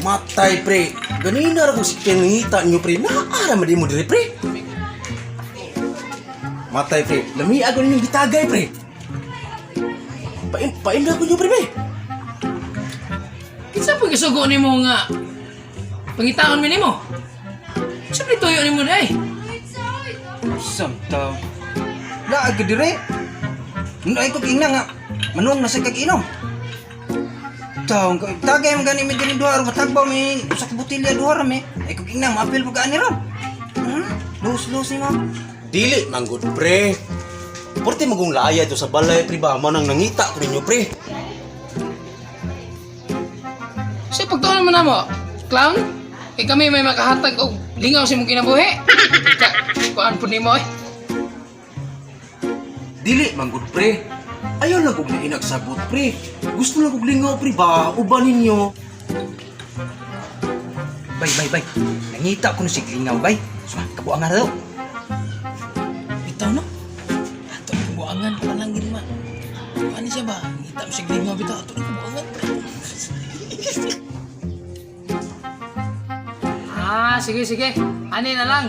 Matay, pre. Ganina ra kong sikyan nangita nyo, pre. Naara man di mo dire, pre. Matay, pre. Lami ako ninyong gitagay, pre. Pain, pain na ako nyo, pre, pre. Kinsa po gisugo nimo nga pangitaon mi nimo? Sa tuyo nimo day? Samtaw. Laag ka dire. Ay ko kingna nga. Manuang na sa kag-inom. Taong ka tagay man gani mi diri duha ro matagbaw mi usa ka botelya duha ra mi. Ay ko kingna maapil pag ani ron. Lus-lus ni mo. Dili, manggod, pre. Porte magong laaya to sa balay, pre ba? Manang nangita ko ninyo, pre. Sa pagtuon mo na mo, clown? Kay kami may makahatag og lingaw sa imong kinabuhi. Ka, kuan po nimo eh. Dili, manggod, pre. Ayaw lang kong nainagsabot, pre. Gusto lang kong lingaw, pre ba? Uban ninyo. Bay bay bay. Nangita ko no sig lingaw bay. Suma kabuangan ra daw. Bitaw no? Ato ang buangan palangin ma. Ano siya ba? Ngita mo siya lingaw bitaw. Ato ang buangan. Ah, sige sige. Ani na lang.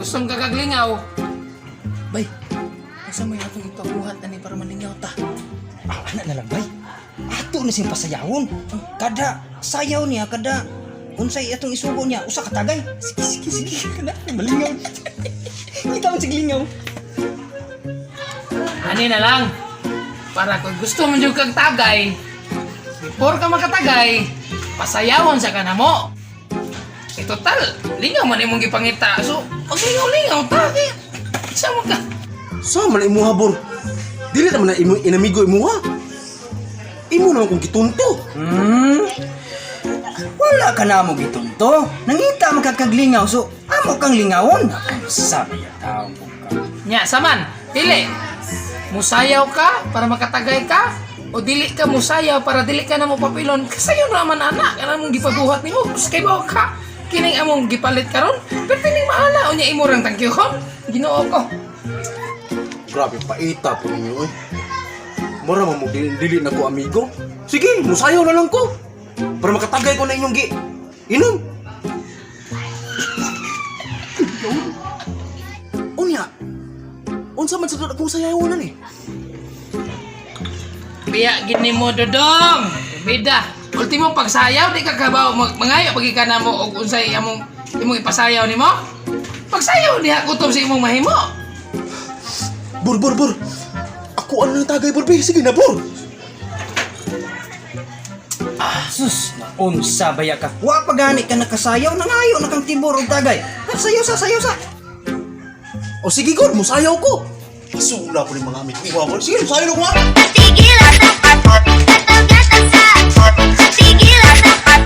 Gustong kagaglingaw. Bay, asa may atong ipabuhat ani para malingaw ta? Ah, ana na lang bay. Ato na siyang pasayawon. Kada sayaw niya kada unsay atong isugo niya usa ka tagay. Sige sige sige kana malingaw. Ngita mo sig lingaw. Ani na lang. Para kung gusto mo jud kag tagay, before ka makatagay, pasayawon sa kana mo. Eh total, lingaw man imong gipangita. So, paglingaw-lingaw ta. Kay, sa mo ka? Sa man imuha, bor. Dili naman na imo inamigo imuha. Imo naman kong gitunto. Wala ka na mo gitunto. Nangita man kag kaglingaw so amo kang lingawon. Sabi ya taong ka. Nya, saman, pili. Musayaw ka para makatagay ka o dili ka musayaw para dili ka na mo papilon. Kasayo naman anak, kanang mong gipabuhat nimo. Kay bawo ka. Kining among gipalit karon, pero tining mahala unya imo rang tangkyuhon. Ginoo ko. Grabe, paita po ninyo, eh. Mura mo dili, dili na ko amigo. Sige, musayaw na lang ko. Para makatagay ko na inyong gi... Inom. Unya, unsa man sa akong sayawan eh. Biya gini mo dodong. Bida. Ultimo pagsayaw di ka kabaw mangayo pag ka namo og unsay among imong ipasayaw nimo. Pagsayaw diha kutob sa imong mahimo. Bur, bur, bur. Ako ano na tagay, bur, be. Sige na, bur. Sus, unsa baya ka? Wa pa gani ka nakasayaw nangayo na kang tibor og tagay. Ah, Sayaw sa, sayaw sa. O sige, god, musayaw ko. Pasula po ni mga amigo. Sige, musayaw na ko ha. Tigilan ang katong sa Tigilan ang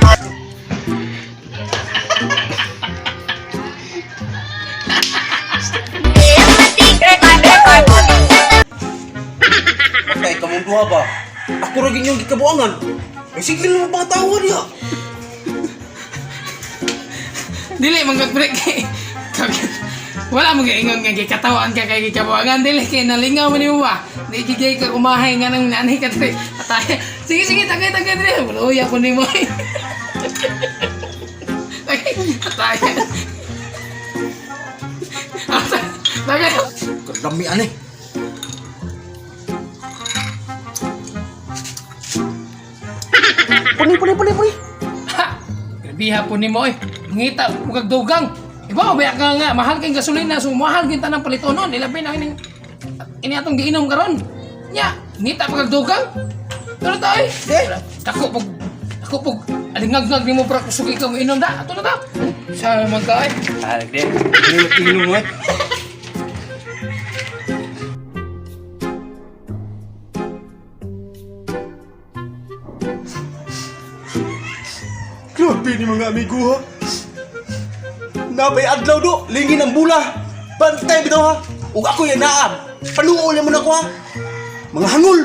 Patay ka mong duha ba? Ako ra ginyong gikabuangan. Ay sige lang mga tawa niya. Dili man kag break. Wala mo giingon nga gikatawaan ka kay gikabuangan dili kay nalingaw man nimo ba. Di gigay ka kumahay nga nang nanay ka diri. Atay. Sige sige tagay tagay diri. Luya ko nimo. Tagay atay. Atay. Tagay. Kadami ani. Puni puni puni puni. Ha! Grabiha po nimo eh. Mangita mo kag dugang. Iba ba ka nga mahal kay gasolina so mahal gyud tanang palitonon ilabi na kining ini atong giinom karon. Nya, ngita pa kag dugang. Pero tayo. Eh? Dako pag dako pag alingagngag nimo para kusugi ka mo inom da. Ato na ta. Sa man ka eh. Ah, di. Inom mo eh. Grabe ni mga amigo ha. Napay adlaw do, lingin ang bula. Bantay bitaw ha. Ug ako yan naam. Panuol mo na ko ha. Mga hangol.